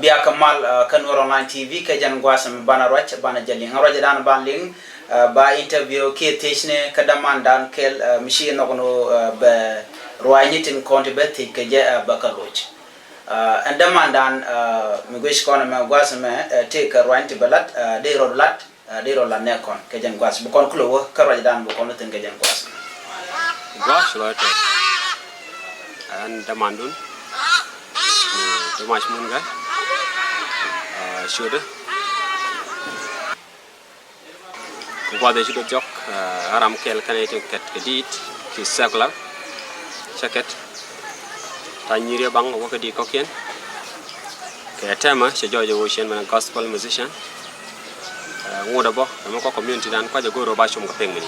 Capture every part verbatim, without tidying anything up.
Bia kɛ mal kä Nuer Online T V kɛ jɛn gua̱a̱th ɛmɛ banɛ ruac banɛ jɛ liŋ. Ruacdan ban liŋ ba interview kiɛ thiecni kä dämandan kɛl mi ci nhɔk ni bɛ ruacni tin kɔn ti bɛ thiec kɛ jɛ bɛ kɛ loc. Ɛn dämandan mi guic kɔn ɛmɛ gua̱a̱th ɛmɛ tëë kɛ ruacni ti bɛ lat dee rɔ lat dee rɔ lat nɛ kɔn kɛ jɛn gua̱a̱th bi kɔn kulɛ wä kä ruacdan bi kɔn thin kɛ jɛn gua̱a̱th. Gua̱a̱th lɔ tɛ ɛn dämandun. Thomas mun gɛ ciötdä. Kɛ gua̱th ëë ci duɔth jɔk ɣä ram kɛl kɛnɛ tin kɛt kɛ di̱i̱t ki circular cä kɛt. Ta̱ nyiri baŋ wä kɛ di̱i̱t kɔ̱kiɛn. Kɛ tɛmɛ cɛ jɔɔc ɛ ɣöö cɛn mɛn gospel musician. Ŋot ɛ bä ɛmɛ kɔ community dan kuac ɛ go̱o̱r ɛ ba com kɛ pek mini.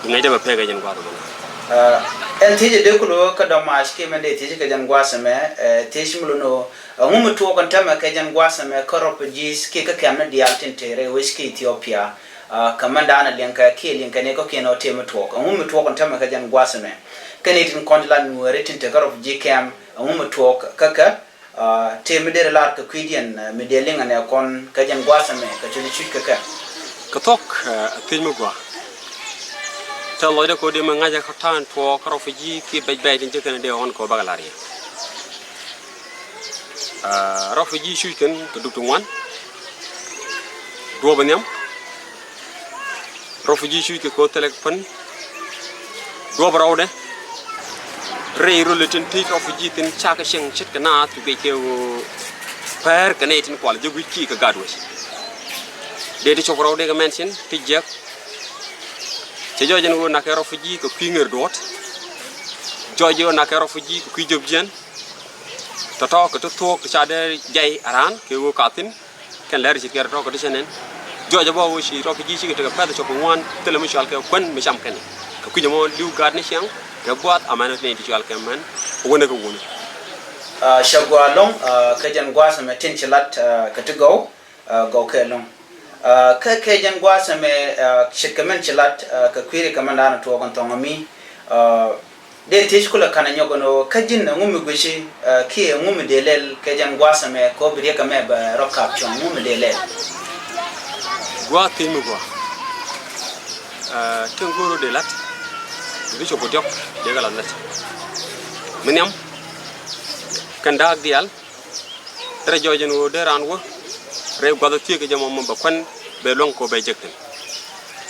Bi ŋäcdɛ bɛ pek ɛ jɛn gua̱th ɛmɛ. Ɛn thiec ɛ dee kulɛ kä dɔ̱mac kiɛ mɛn dee thiec kɛ jɛn gua̱th ɛmɛ thiec mi lo̱n ɣöö ɛŋu mi tuɔɔk ɛn tämɛ kɛ jɛn gua̱th ɛmɛ kä refugees kiɛ kä kɛmni diaal tin te rɛy wec kä Ethiopia. Kä mɛn daanɛ liɛŋkɛ kiɛ liɛŋkɛ ni kɔ̱kiɛn ɔ tëë mi tuɔɔk ɛŋu mi tuɔɔk ɛn tämɛ kɛ jɛn gua̱th ɛmɛ. Kɛn itin kɔn ti la nueeri tin te kä refugee camp ɛŋu mi tuɔɔk kä kɛ tëë mi deri lar kɛ kui̱diɛn mi dee liŋ ɛnɛ kɔn kɛ jɛn gua̱th ɛmɛ kɛ cuc cuc kɛ kɛ. Kɛ thuɔ̱k ɛ thiec mi gua̱a̱. Tɛ lɔcdɛ kɛ ɣöö dee mi ŋa̱cä kä ta̱a̱n tuɔɔk kä refugee kiɛ bɛc bɛc tin ci kɛn dee ɣɔn kɛ ɣöö bakɛ la̱r yɛ. Refugee cuc kɛn kɛ dup ti ŋuan. Duɔ̱ɔ̱p ɛ nhiam. Refugee cuc kɛ ko̱ thilɛ kɛ pän. Duɔ̱ɔ̱p rɛwdɛ. Rɛy röl tin thiec refugee thin cakɛ cieŋ ce̱tkɛ naath kɛ guic kɛ ɣöö pɛr kɛ nɛy tin kual jɛ guic kiɛ kɛ gat wec. Dee ti cop rɛwdɛ kɛ mɛn cin ti jiäk. Cɛ jɔɔc ɛn ɣöö nakɛ refugee kɛ kui̱ ŋer duɔ̱ɔ̱t. Jɔɔc ɣöö nakɛ refugee kɛ kui̱ jop jiɛn. Tɔ̱tɔ̱ kɛ ti thuɔ̱k ti ca dee jay aran kɛ ɣöö ka thi̱n. Kɛn lɛr ci kɛr tɔ̱tɔ̱ kɛ ti cɛ nɛn. Jɔɔc ɛ bä ɣöö ci refugee cikɛ tekɛ pɛth cop kɛ ŋuan thilɛ mi cɔal kɛ kuän mi cam kɛn. Kɛ kui̱c ɛmɔ li̱w gaat ni ciaŋ kɛ buath amäni ti nɛy ti cɔal kɛ män. Wänɛ kɛ wuni. Cɛ gɔaa ɛlɔ̱ŋ kä jɛn gua̱a̱th ɛmɛ tin ci lat kɛ ti gɔw. Gɔw kɛ ɛlɔ̱ŋ. Kä kɛ jɛn gua̱a̱th ɛmɛ ce̱tkɛ mɛn ci lat kɛ kui̱ri kɛ mɛn da̱a̱n tuɔɔk ɛn thɔŋ ɛmi. Dee thiec kulɛ ka̱n ɛ nyɔk ɛn ɣöö kä ji̱n ɛŋu mi guici kiɛ ɛŋu mi dee lɛl kɛ jɛn gua̱a̱th ɛmɛ kɛ ɣöö bi riɛk ɛmɛ bɛ rɔ ka̱p cuɔ̱ŋ ɛŋu mi dee lɛl. Gua̱a̱th thiec mi gua̱a̱. Tin go̱o̱r rɔ dee la̱t. Bi cop kɛ diɔ̱k dee kɛ la̱t la̱t. Mi nhiam kɛn da̱a̱k diaal. Derɛ jɔɔc ɛn ɣöö dee raan wä rɛy gua̱th thiek kɛ jɛ mɔ mɔ bɛ kuän bɛ luäŋ kɛ ɣöö bɛ jek thi̱n.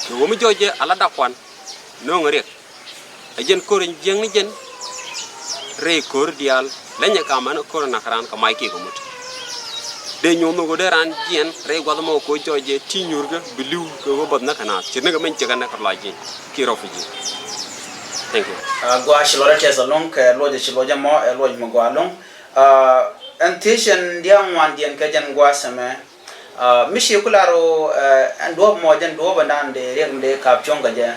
Kɛ ɣöö mi jɔɔc jɛ ala dak kuan nööŋ riɛk. Ɛ jɛn ko̱r in jiäkni jɛn rɛy ko̱r diaal lɛnyɛ ka mɛn ko̱r in nak raan kɛ mac kiɛ kɛ mut. Dee nyuɔ̱th ni ɣöö dee raan jiɛn rɛy gua̱th mɔ kɛ ɣöö jɔɔc jɛ ti nyuurkɛ bi li̱w kɛ ɣöö bäth näk kɛ naath ce̱tnikɛ mɛn cɛ kɛ näk kɛ ruac ji̱ kiɛ rɔ̱ fi ji̱. Thank you. Gua̱a̱ ci lɔcdä tɛth ɛlɔ̱ŋ kɛ luɔc ci luɔc ɛmɔ ɛ luɔc mi gɔaa ɛlɔ̱ŋ. Ɛn thiec ɛn diaal ŋuandiɛn kɛ jɛn gua̱a̱th ɛmɛ. Mi ci ku lar ɣöö ɛn duɔ̱ɔ̱p mɔ jɛn duɔ̱ɔ̱p ɛn dan dee riɛk mi dee ka̱p cuɔ̱ŋ kɛ jɛ.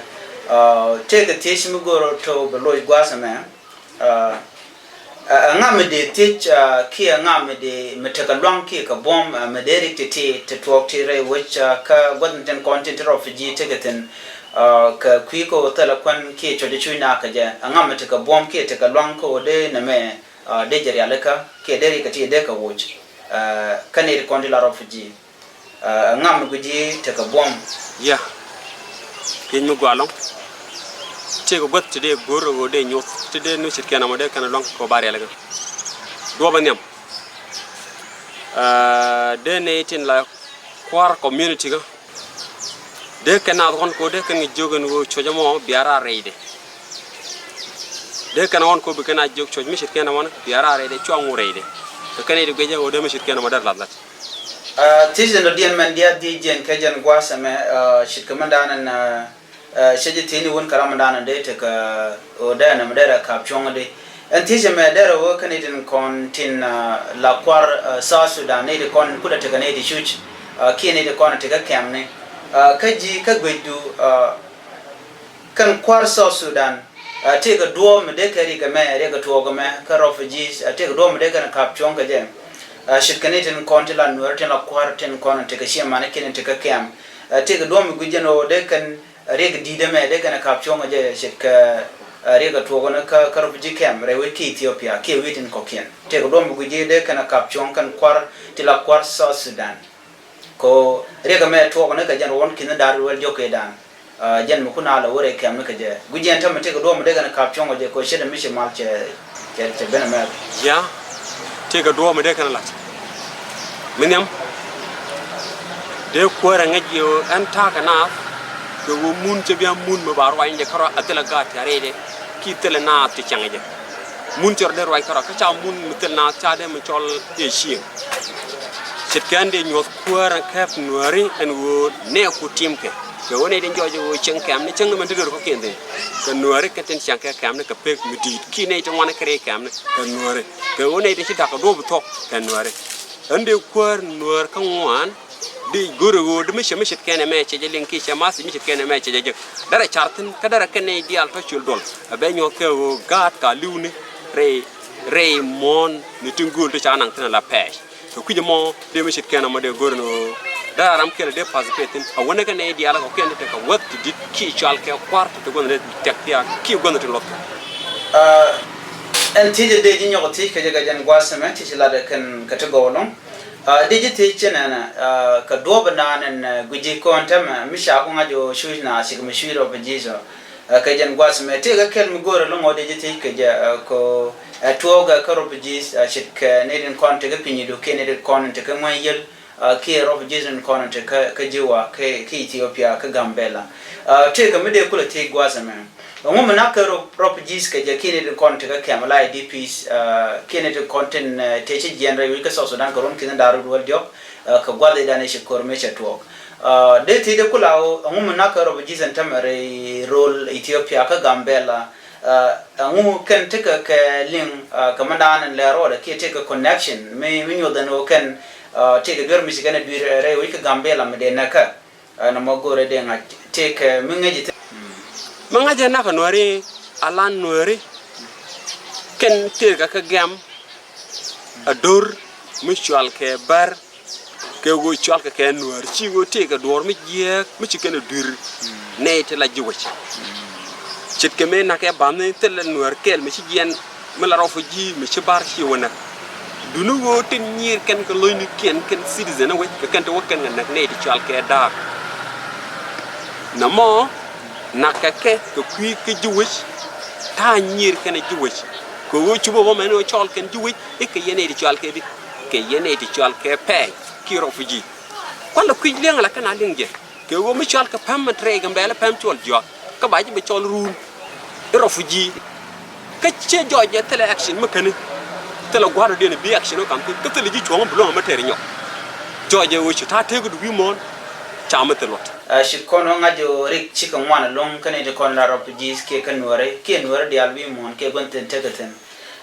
Tëëkɛ thiec mi go̱o̱r rɔ to̱ bɛ loc gua̱a̱th ɛmɛ. Ɛŋa mi dee thiec kiɛ ɛŋa mi dee mi tekɛ lua̱ŋ kiɛ kɛ buɔ̱m mi dee rik ti̱ti̱ ti tuɔɔk ti rɛy wec kä gua̱th mi tin kɔn tin ti refugee tekɛ thi̱n. Kɛ kui̱ kɛ ɣöö thilɛ kuän kiɛ cuɔ̱c cuc na kɛ jɛ ɛŋa mi tekɛ buɔ̱m kiɛ tekɛ lua̱ŋ kä ɣöö dee nɛmɛ. Dee jɛ rialikä kiɛ dee rikä ti dee kɛ woc. Kä nɛy ti kɔn ti la refugee. Ŋa mi guic ji̱ tekɛ buɔ̱m. Ya. Pi̱ny mi gɔaa ɛlɔ̱ŋ. Tëëkɛ guäth ti dee go̱r ɣöö dee nyoth ti dee ni ce̱tkiɛn ɛmɔ dee kɛn lua̱ŋ kɛ ɣöö ba rialikä. Duɔ̱ɔ̱p ɛ nhiam. Dee nɛy tin la kua̱r community kä. Dee kɛn naath kɔn kɛ ɣöö dee kɛn kɛ jiök ɛn ɣöö cuɔ̱c ɛmɔ bia raar rɛydɛ. Dee kɛn kɔn kɛ ɣöö bi kɛn a jiök cuɔ̱c mi ce̱tkiɛn ɛmɔ bia raar rɛydɛ cua ŋu rɛydɛ. Kɛ kɛn i̱ di guic ɛ ɣöö dee mi ce̱tkiɛn ɛmɔ dee lath lath. Thiec ɛn dɔ̱diɛn mɛn diaal dhieec jiɛn kɛ jɛn gua̱a̱th ɛmɛ ce̱tkɛ mɛn da̱a̱n ɛn. Cä ji̱ thiecni wun kɛ ram mi da̱a̱n ɛn dee tekɛ ɣöö dee ɛn ɛmɛ dee rɛ ka̱p cuɔ̱ŋ di. Ɛn thiec ɛmɛ derɛ wä kä ni tin kɔn tin la kua̱r South Sudan ni ti kɔn kut a tekɛ ni ti cuc kiɛ ni ti kɔn a tekɛ kɛm ni. Kä ji̱ kä guecdu kɛn kua̱r South Sudan tëëkɛ duɔ̱ɔ̱p mi dee kɛ rik ɛmɛ riɛk ɛ tuɔɔk ɛmɛ kä refugees tëëkɛ duɔ̱ɔ̱p mi dee kɛn ka̱p cuɔ̱ŋ kɛ jɛ. Ce̱tkɛ ni tin kɔn tin la nuɛr tin la kua̱r tin kɔn a tekɛ ciɛ mani kiɛ ni tekɛ kɛm. Tëëkɛ duɔ̱ɔ̱p mi gui̱c jɛn ɣöö dee kɛn riɛk di̱i̱t ɛmɛ dee kɛn ka̱p cuɔ̱ŋ ɛ jɛ ce̱tkɛ Ɛ, riɛk ɛ tuɔɔk ni kä, kä refugee camp rɛy wec kä Ethiopia kiɛ wi̱i̱ tin kɔ̱kiɛn. Tëëkɛ duɔ̱ɔ̱p mi gui̱ci dee kɛn ɛ kap cuɔ̱ŋ kɛn kua̱r ti la kua̱r South Sudan. Kɛ ɣöö riɛk ɛmɛ tuɔɔk ni kɛ jɛn ruɔ̱n ki̱n da̱r wäl diɔ̱k kɛ da̱a̱n. Ɛ, jɛn mi kun a lɛ wä rɛy camp ni kɛ jɛ. Gui̱ci ɛn täämɛ tëëkɛ duɔ̱ɔ̱p mi dee kɛn ɛ kap cuɔ̱ŋ kɛ jɛ kɛ ɣöö ce̱t ɛmɛ ci mal cɛ, cɛ, cɛ ben ɛmɛ. Ya, tëëkɛ duɔ̱ɔ̱p mi dee kɛn ɛ la̱t. Mi nhiam, dee kuäärɛ ŋäc yɛ ɣöö ɛn ta̱a̱ kɛ naath, kɛ ɣöö mun cɛ bia mun mi ba ruacni jɛ kärɔa a thilɛ gaat ti a rɛydɛ, ki thilɛ naath ti cäŋ jɛ. Mun cɛ rɔ dee ruac kärɔa, kä ca mun mi thil naath ca dee mi cɔl i̱ cieŋ. Ce̱tkɛ ɛn dee nyuɔ̱th kuäärɛ kɛp Nuääri ɛn ɣöö nɛɛku timkɛ. Kɛ ɣöö nɛy tin jɔɔc ɣöö cieŋ kɛmni, cieŋni mɛn ti döör kɔ̱kiɛn thi̱n. Kɛ Nuääri kɛ tin cäŋ kɛ kɛmni kɛ pek mi di̱i̱t, ki nɛy ti ŋuan kɛ rɛy kɛmni kɛ Nuääri. Kɛ ɣöö nɛy tin ci da̱k kɛ duɔ̱ɔ̱p thuɔ̱k kɛ Nuääri. Ɣän dee kuäär Nuäär kä ŋuan, di go̱rɛ ɣöö di mi cɛ mi ce̱tkɛn ɛmɛ cɛ jɛ liŋ ki cɛ math mi ce̱tkɛn ɛmɛ cɛ jɛ jek. Derɛ car thi̱n kä derɛ kɛn nɛy diaal tɔ̱ ciöl duɔl. Ɛ bɛ nyuɔ̱th kɛ ɣöö gaat ka li̱wni rɛy, rɛy muɔ̱ɔ̱n ni tin gööl ti ca naŋ thi̱n ala pɛɛc. Kɛ kui̱c ɛmɔ dee mi ce̱tkɛn ɛmɔ dee go̱rɛ ni ɣöö derɛ ram kɛl dee participate thi̱n. A wänɛ kɛ nɛy diaal kɔ̱kiɛn ti tekɛ wäth ti di̱t ki cɔal kɛ kua̱r ti ti guänh ni tɛk thiaak ki guänh ti luɔth kɛ. Ɛn thiec ɛ dee ji̱ nyɔk thiec kɛ jɛ kɛ jɛn gua̱a̱th ɛmɛ ti ci lat ɛ kɛn kɛ ti gɔw ɛlɔ̱ŋ. Ɛ, dee ji̱ thiec ci nɛnɛ, ɛ, kɛ duɔ̱ɔ̱p ɛnan ɛn, ɛ, gui̱ci kɔn täämɛ mi ca ku ŋa̱c ɣöö cuc naath cikɛ mi cuc rɔ bi ji̱ cɔ. Ɛ, kɛ jɛn gua̱a̱th ɛmɛ tëëkɛ kɛl mi go̱o̱rɛ lo̱ŋ ɣöö dee ji̱ thiec kɛ jɛ, ɛ, kɛ ɣöö, ɛ, tuɔɔkɛ kä refugees, ɛ, ce̱tkɛ nɛy tin kɔn tekɛ piny i̱du kiɛ nɛy tin kɔn tekɛ ŋuɛ̈ny yiël, ɛ, kiɛ refugees tin kɔn tekɛ, kä Juba, kä, kä Ethiopia, kä Gambela. Ɛ, tëëkɛ mi dee kulɛ thiec gua̱a̱th ɛmɛ. Ɛŋu mi nak kɛ rɔ-, refugees kɛ jɛ kiɛ nɛy tin kɔn tekɛ kɛm ala I D Ps, ɛ, kiɛ nɛy tin kɔn tin, ɛ, tëë ci jiɛɛn rɛy wec kä South Sudan kɛ ruɔ̱n ki̱n da̱r rut wäl diɔ̱k, ɛ, kɛ gua̱th i̱ dan i̱ ci ko̱r mëë cɛ tuɔɔk. Ɛ, dee thiec dee kula ɣöö ɛŋu mi nak kɛ refugees ɛn täämɛ rɛy rööl Ethiopia kä Gambela, ɛ, ɛŋu kɛn tekɛ kɛ liŋ, ɛ, kɛ mɛndan ɛn lɛ ruɔdɛ kiɛ tekɛ connection mi, mi nyuɔth ɛn ɣöö kɛn, ɛ, tekɛ duer mi ci kɛn ɛ dui̱r rɛy wec kä Gambela mi dee näkä. Ɛ, nɔmɔ go̱o̱rɛ dee ŋa̱c tëëkɛ mi ŋäc i̱ thi̱n. Mi ŋa̱c ɛ nak ɛ Nuääri, a lan Nuääri kɛn tëëkɛ kä gɛm a do̱r mi cual kɛ bär kɛ ɣöö cual kɛ kɛ Nuäär ci ɣöö tëëkɛ duɔ̱ɔ̱r mi jiääk mi ci kɛn ɛ dui̱r nɛy ti la ji̱ wec. Ce̱tkɛ mëë na̱kɛ ba̱ni thilɛ Nuäär kɛl mi ci jiɛn mi la rɔ fi ji̱ mi ci bar ci wä näk. Duni ɣöö tin nyiir kɛn kɛ lo̱cnikiɛn kɛn citizen wec kɛ kɛn ti wä kɛn kɛ näk nɛy ti cual kɛ da̱a̱k. Nɔmɔ na̱kɛ kɛ kɛ kui̱ kä ji̱ wec ta̱a̱ nyiir kɛn ji̱ wec. Kɛ ɣöö cupä bä mɛn ɣöö cɔl kɛn ji̱ wec i̱ kɛ yɛn nɛy ti cual kɛ di kɛ yɛn nɛy ti cual kɛ pɛɛc ki refugee. Kualɛ kui̱ liɛŋ ala kɛn a liŋ jɛ. Kɛ ɣöö mi cɔal kɛ päm mi te rɛy Gambɛla päm cɔl jiɔak kä ba ji̱ bɛ cɔl ruun. I̱ refugee. Kä ciɛ jɔɔc jɛ thilɛ action mi käni. Thilɛ gua̱a̱r dɔ̱diɛn bi action ɔ ka̱m thi̱n kä thilɛ ji̱ cuɔ̱ŋ bi luäŋ mi tɛɛr inyɔk. Jɔɔc jɛ ɣöö ci ta̱a̱ tëëk du wi̱i̱ muɔ̱ɔ̱n. Ca mi thil luɔt. Ɛ, ci kɔn wä ŋa̱c ɣöö rik cikɛ ŋuan ɛlɔ̱ŋ kä ni ti kɔn la refugees kiɛ kä Nuääri kiɛ Nuääri diaal wi̱i̱ muɔ̱ɔ̱n kiɛ gua̱n thi̱n tekɛ thi̱n.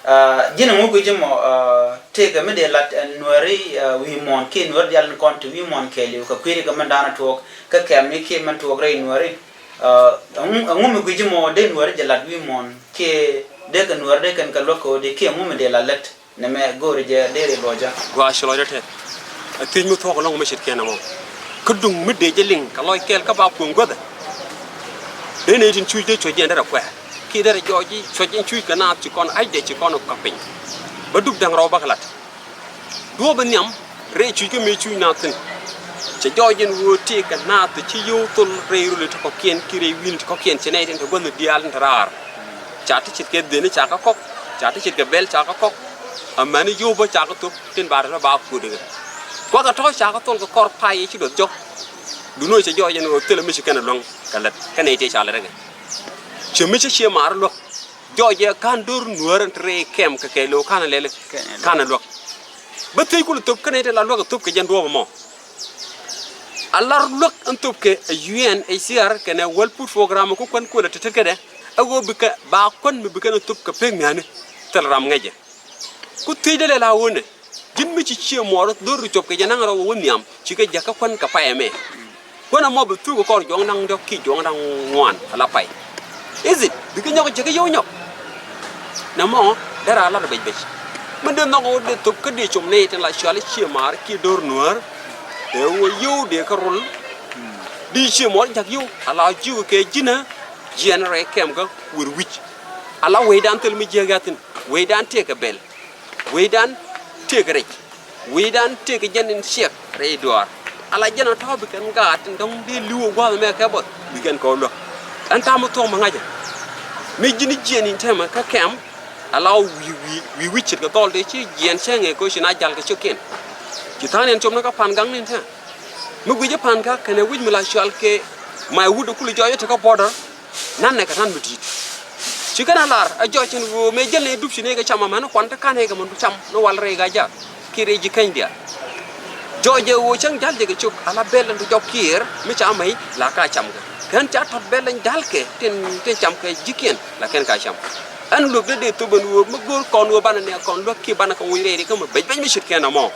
Ɛ, ji̱n ɛŋu gui̱ci mɔ, ɛ, tëëkɛ mi dee lat ɛn Nuääri, ɛ, wi̱i̱ muɔ̱ɔ̱n kiɛ Nuääri diaal ni kɔn te wi̱i̱ muɔ̱ɔ̱n kɛɛliw kɛ kui̱ri kɛ mɛn da̱a̱n tuɔɔk kä kɛm ni kiɛ mɛn tuɔɔk rɛy Nuääri. Ɛ, ɛŋu, ɛŋu mi gui̱ci mɔ dee Nuääri jɛ lat wi̱i̱ muɔ̱ɔ̱n kiɛ dee kɛ Nuääri dee kɛn kɛ luäk kɛ ɣöö dee kiɛ ɛŋu mi dee lat lät nɛ mɛ go̱o̱ri jɛ dee ri luɔcä. Gɔaa ci lɔcdä tɛth. Ɛ thiec mi thuɔ̱k ɛlɔ̱ŋ mi ce̱tkɛn ɛmɔ. Kä duŋ mi dee jɛ liŋ kɛ lɔc kɛɛl kä ba kuëŋ guäthɛ. Dee nɛy tin cuc dee cuɔ̱c jɛ ɛn derɛ kuɛɛr. Kiɛ derɛ jɔɔc ji̱ cuɔ̱c ɛn cuc kɛ naath ci kɔn a̱cdɛ ci kɔn ɛ kɔk piny. Bä dup da̱ŋ rɔw bä kɛ la̱t. Duɔ̱ɔ̱p in nhiam rɛy cuc kä mëë cuc naath thi̱n. Cɛ jɔɔc ɛn ɣöö tëëkɛ naath ti ci yio̱w thol rɛy röl ti kɔ̱kiɛn kiɛ rɛy wi̱i̱n ti kɔ̱kiɛn ci nɛy tin te gua̱th ni diaal tin te raar. Ca ti ce̱tkɛ dheni ca kä kɔk, ca ti ce̱tkɛ bɛl ca kä kɔk. Amäni yio̱w bä ca kä thop tin ba rɛl bä ba kuöt ikɛ. Kuakä tɔ̱ ca kä thol kɛ kɔr pay i̱ ci duɔth jɔk. Duno cɛ jɔɔc ɛn ɣöö thilɛ mi ci kɛn ɛ luäŋ kɛ lät kɛn nɛy tëë ca lät ikɛ. Cɛ mi cä ciɛ maar luäk. Jɔɔcɛ ka̱n do̱r Nuäär ɛn te rɛy kɛm kɛ kɛɛliw ka̱n ɛ lɛli ka̱n ɛ luäk. Bä thiec kulɛ thop kä nɛy te la luäk ɛ thop kɛ jɛn duɔ̱ɔ̱p ɛmɔ. A lar luäk ɛn thop kɛ ɛ U N H C R kɛnɛ World Food Program ɛ ku kuän kuël ɛ te tet kädɛ. Ɛ ɣöö bikɛ ba kuän mi bikɛ ni thop kɛ pek mi̱a̱ni. Thil ram ŋäcɛ. Ku thiecdä lɛ la ɣöö nɛ ji̱n mi ci cië muɔɔr dho̱r ri cop kɛ jɛ naŋ rɛw ɛ wä nhiam cikɛ jakä kuän kɛ payɛ mɛ. Kuän ɛmɔ bi thuk ɛ kɔr juɔ̱ŋ da̱ŋ diɔ̱k kiɛ juɔ̱ŋ da̱ŋ ŋuan ala pay. Is it bikɛ nyɔk jɛ kä yio̱w nyɔk? Nɛmɔ dee raa lar bec bec. Min dee nhɔk ɣöö dee thop kä dee com nɛy tin la cuali cië maar kiɛ do̱r Nuäär. Dee ɣöö yio̱w dee kä rol. Di cië muɔɔr jak yio̱w ala ji̱ kɛ ji̱nä. Jiɛn rɛy kɛm kä wër wi̱c. Ala wecdan thil mi jiäk yathin, wecdan tëëkɛ bɛl, wecdan tëëkɛ rɛc, wecdan tëëkɛ jɛn in ciɛk rɛy duaar. Ala jɛn a tɔ̱ bi kɛn gaat tin dɔ̱ŋ dee li̱w ɛ gua̱a̱th ɛmɛ kɛ buɔth bi kɛn kɛ wä luäk. Ɛn ta̱a̱ mi thuɔ̱k mi ŋa̱cä mi ji̱n jiɛn in tɛmɛ kä kɛm. Ala wi̱i̱ wi̱i̱ wi̱i̱ wi̱i̱ ce̱tkɛ dhɔl dee ci jiɛn cä ŋɛ kɛ ɣöö ci na jal kɛ cio̱kiɛn. Ci tha̱a̱ŋ niɛn cop ni kä pa̱n gaŋ ni tɛmɛ mi gui̱c i̱ pa̱n kä kɛnɛ wi̱c mi la cual kɛ ma i̱ wut i̱ kul i̱ jɔɔc i̱ te kä border. Nan nɛ kɛ nan mi di̱i̱t. Ci kɛn a lar a jɔɔc cin ɣöö mëë jäl nɛ dup ci nɛ kɛ cam amɛn kuan te kan ɛ kɛ mɛn du cam ni wal rɛy ka jak. Kiɛ rɛy ji̱ keny diaal. Jɔɔc jɛ ɣöö cäŋ ja̱l jɛ kɛ cop ala bɛl in ti jɔk kiɛɛr mi ca mɛy la ka cam kɛ. Kɛn ca tɔt bɛl in ja̱l kɛ tin tin cam kɛ ji̱kiɛn la kɛn ka cam. Ɛn luëk dee dee thop ɛn ɣöö mi go̱o̱r kɔn ɣöö banɛ nɛ kɔn luäk kiɛ banɛ kɛ woc rɛy ri kä mi bec bec mi ce̱tkɛn ɛmɔ.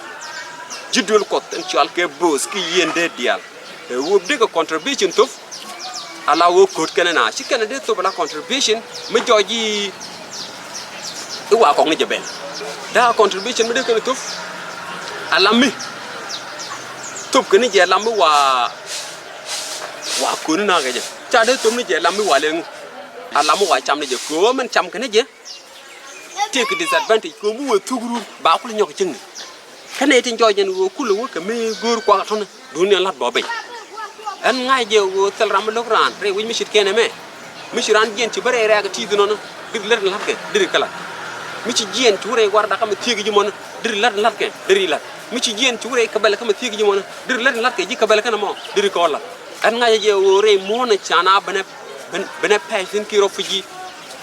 Ji̱ duël kuɔth ɛn cual kɛ bo̱o̱th ki yieen dee diaal. Ɛ ɣöö bi dee kɛ contribution thop. Ala ɣöö ko̱t kɛnɛ na ci kɛnɛ dee thop ala contribution mi jɔɔc i̱ i̱ wa kɔk ni jɛ bɛl. Dee a contribution mi dee kɛnɛ thop. Ala mi thop kɛnɛ jɛ ala mi wa wa ko̱t ni na kɛ jɛ ca dee thop ni jɛ ala mi wa lɛŋ. Ala mi wa cam ni jɛ köö mɛn cam kɛnɛ jɛ. Tëëkɛ disadvantage kɛ mi wee thuk rur ba kul nyɔk cäŋni. Kä nɛy tin jɔɔc ɛn ɣöö kulɛ wä kɛ mi go̱o̱r kuak a tɔ̱nä duundɛ ɛn la̱t bɔ beny. Ɛn ŋa̱c jɛ ɣöö thil ram mi lo̱k raan rɛy wi̱c mi ce̱tkɛn ɛmɛ. Mi ci raan jiɛn ci bä rɛy rɛɛk ɛ ti̱i̱th nɔnä deri lät ɛn la̱tkɛ deri kä la̱t. Mi ci jiɛn ci wä rɛy gua̱r dakä mi thiëëk ji̱ mɔnä deri lät ɛn la̱tkɛ deri la̱t. Mi ci jiɛn ci wä rɛy käbɛl kä mi thiëëk ji̱ mɔnä deri lät ɛn la̱tkɛ ji̱ käbɛl kɛn ɛmɔ deri kɛ ɣɔl la̱t. Ɛn ŋa̱c jɛ ɣöö rɛy muɔ̱ɔ̱n ɛ can a ben ɛ ben ben ɛ pɛc thi̱n ki rɔ fi ji̱.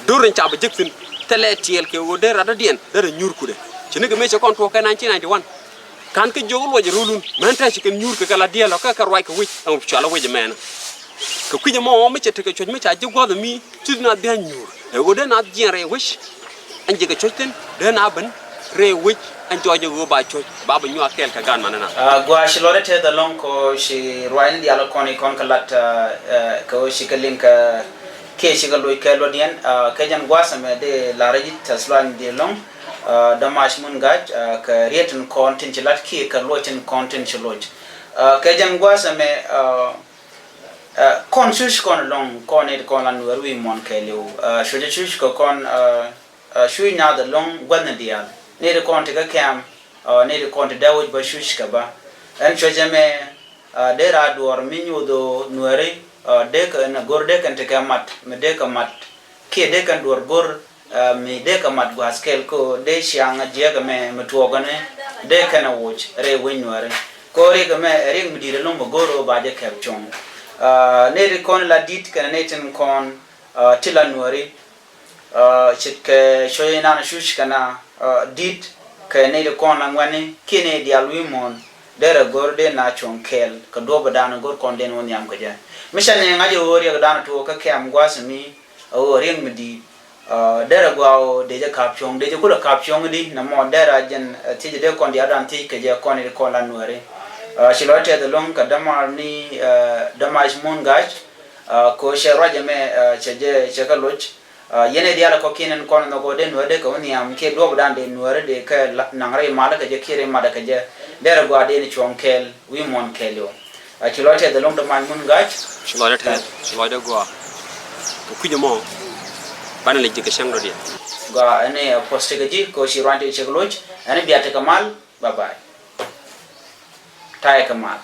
Do̱r in ca bi jek thi̱n thilɛ tiɛɛl kɛ ɣöö dee rat dɔ̱diɛn dee rɛ nyuur kudɛ. Ci ni kɛ mëë cɛ kɔn tuɔɔk kɛ nineteen ninety-one. Ka̱n kä jiök luɔc ɛ ro̱lun mɛn tɛ̈ ci kɛn nyuur kɛ kɛ la diɛɛl ɔ kɛ kɛ ruac kɛ wec ɛŋ cual ɛ wec ɛmɛnä. Kɛ kui̱c ɛmɔ mi cɛ tekɛ cuɔ̱c mi ca ji̱ gua̱th ɛmi ci na dhia̱a̱n nyuur ɛ ɣöö dee na jiɛɛn rɛy wec. Ɛn ji̱ kɛ cuɔ̱c thi̱n dee na ben rɛy wec ɛn jɔɔc ɛ ɣöö ba cuɔ̱c ba bi nyuak kɛɛl kɛ gaat manɛ na. Ah, gua ci lɔt ɛ tɛth ɛlɔ̱ŋ kɔ ci ruac ni diaal kɔn i̱ kɔn kɛ lat, ah, eh, kɛ ɣöö ci kɛ liŋ kɛ kiɛ ci kɛ loc kɛ luɔtdiɛn, ah, kɛ jɛn gua̱a̱th ɛmɛ dee la̱r ji̱ tɛth luac ni diaal ɛlɔ̱ŋ. Ah, Damac Mun Gac, ah, kɛ riet tin kɔn tin ci lat kiɛ kɛ luɔc tin kɔn tin ci loc. Ah, kɛ jɛn gua̱a̱th ɛmɛ, ah, ah, kɔn cuc kɔn ɛlɔ̱ŋ kɔn nɛy ti kɔn la Nuɛɛr wi̱i̱ muɔ̱ɔ̱n kɛɛliw. Ah, cucɛ cuc kɛ kɔn, ah, ah, cuc naath ɛlɔ̱ŋ gua̱thni diaal. Nɛy ti kɔn ti kä kɛm, ah, nɛy ti kɔn ti dee wec bä cuc kɛ bä. Ɛn cuc ɛmɛ, ah, dee raa duɔ̱ɔ̱r mi nyoth ɣöö Nuɛɛri, ah, dee kɛ ɛn a go̱r dee kɛn ti kɛ mat mi dee kɛ mat. Kiɛ dee kɛn duɔ̱ɔ̱r go̱r, ah, mi dee kɛ mat gua̱a̱th kɛl kɛ ɣöö dee ciaŋ a jiɛk ɛmɛ mi tuɔɔk ɛn ɛ dee kɛn a woc rɛy wec Nuɛɛri. Kɛ ɣöö riɛk ɛmɛ ɛ riɛk mi di̱i̱t ɛlɔ̱ŋ mi go̱r ɣöö ba jɛ kɛp cuɔ̱ŋ. Ah, nɛy ti kɔn la di̱t kɛnɛ nɛy tin kɔn, ah, ti la Nuɛɛri, ah, ce̱tkɛ cuɔ̱c inan cuc kɛn a, ah, di̱t kɛ nɛy ti kɔn la ŋuɛ̈tni kiɛ nɛy diaal wi̱i̱ muɔ̱ɔ̱n. Derɛ go̱r dee na cuɔ̱ŋ kɛɛl kɛ duɔ̱ɔ̱p ɛ da̱a̱n go̱r kɔn den wä nhiam kɛ jɛ. Mi cɛ ni ŋa̱c ɛ ɣöö riɛk da̱a̱n tuɔɔk kä kɛm gua̱a̱th mi a ɣöö riɛk mi di̱i̱t. Ah, derɛ gɔaa ɣöö dee jɛ ka̱p cuɔ̱ŋ dee jɛ kulɛ ka̱p cuɔ̱ŋ di nɛ mɔ derɛ a jɛn, eh, thiec dee kɔn diaal da̱a̱n thiec kɛ jɛ kɔn i̱ kɔn la Nuɛɛri. Ah, ci lɔc tɛth ɛlɔ̱ŋ kɛ Damac ni, eh, Damac Mun Gac. Ah, kɛ ɣöö cɛ ruac ɛmɛ, ah, cɛ jɛ cɛ kɛ loc. Ah, yɛn ɛ diaal ɛ kɔ̱kiɛn ɛn kɔn nhɔk ɣöö dee Nuɛɛri dee kɛ wä nhiam kiɛ duɔ̱ɔ̱p da̱a̱n dee Nuɛɛri dee kɛ la- naŋ rɛy malä kɛ jɛ kiɛ rɛy matdä kɛ jɛ. Derɛ gɔaa dee ni cuɔ̱ŋ kɛɛl wi̱i̱ muɔ̱ɔ̱n kɛɛliw. Ah, ci lɔc tɛth ɛlɔ̱ŋ Damac Mun Gac. Ci lɔcdä tɛth, ci lɔcdä gɔaa. Kɛ kui̱c ɛmɔ banɛ lɛ ji̱ kɛ cäŋ dɔ̱diɛn. Gɔaa ɛn ɛ puɔ̱th tekɛ ji̱ kɛ ɣöö ci ruany tekɛ cɛ kɛ loc. Ɛn ɛ bia tekɛ mal. Bye bye. Ta̱yɛ kɛ mal.